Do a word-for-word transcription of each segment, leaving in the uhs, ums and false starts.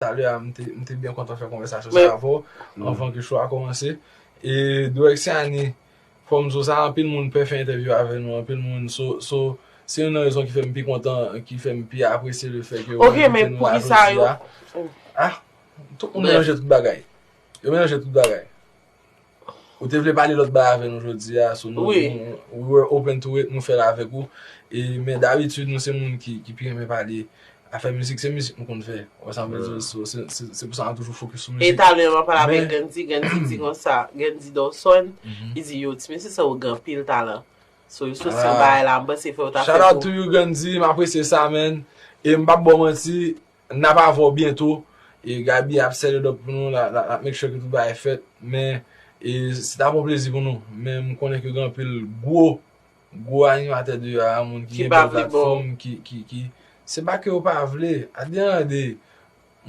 talè a, m te, m te byen kontan fè konvèsasyon sa avè w anvan ke show a kòmanse. E Dwexiani, fò m di w sa, anpil moun pè fè entèvyou avè nou, anpil moun, so, so, se youn nan rezon ki fè m pi kontan, ki fè m pi apresye le fè ke w envite nou la jodi a. Ah, tout moun melanje tout bagay. Yo melanje tout bagay. Ou te vle pale lòt bagay avè nou jodi a, so nou, we were open to it, nou fè l avèk ou. E, men dabitid, nou se moun ki, ki pi renmen pale afè mizik, se mizik nou konn fè. Ou wè sa m vle di w, so, se, se, se pou sa nou toujou fokis sou mizik. E talè m ap pale avèk Gandhi, Gandhi di konsa, Gandhi Dawson, li di, yo, ti mesye sa yo gen anpil talan. So, yo soti yon bagay la, m panse fò yo ta fè tou. Shout out to you, Gandhi, m apresye sa, man. E m p ap ba w manti, n ap avè w byento. E Gaby ap set it up pou nou, l ap make sure ke tout bagay fèt. Men, e se t ap yon plezi pou nou. Men m konnen ke gen anpil gwo, gwo animatè deyò a, moun ki gen bèl platfòm, ki, ki, ki, se pa ke yo pa vle. At the end of the day,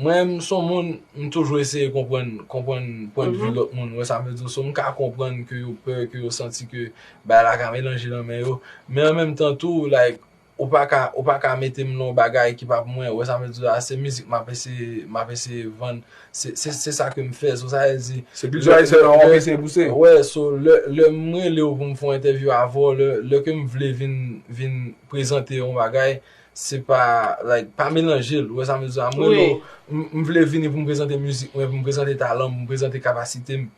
mwen, m se yon moun, m toujou eseye konprann, konprann pwennvi lòt moun. Ou wè sa m vle di w? So, m ka konprann ke yo pè, ke yo santi ke bagay la ka melanje nan men yo. Men an menm tan tou, like, ou pa ka, ou pa ka mete m nan yon bagay ki pa pou mwen. Ou wè sa m vle di w la? Se mizik m ap eseye, m ap eseye vann. Se, se, se sa ke m fè. So, sa vle di, se kilti ayisyen an w ap eseye pouse. Wè, so, lè, lè m rele w pou m fè yon entèvyou avè w, lè, lè ke m vle vin, vin prezante yon bagay, se pa, like, pa melanje l. Ou wè sa m vle di w la? M rele w, m, m vle vini pou m prezante mizik mwen, pou m prezante talan m, pou m prezante kapasite m.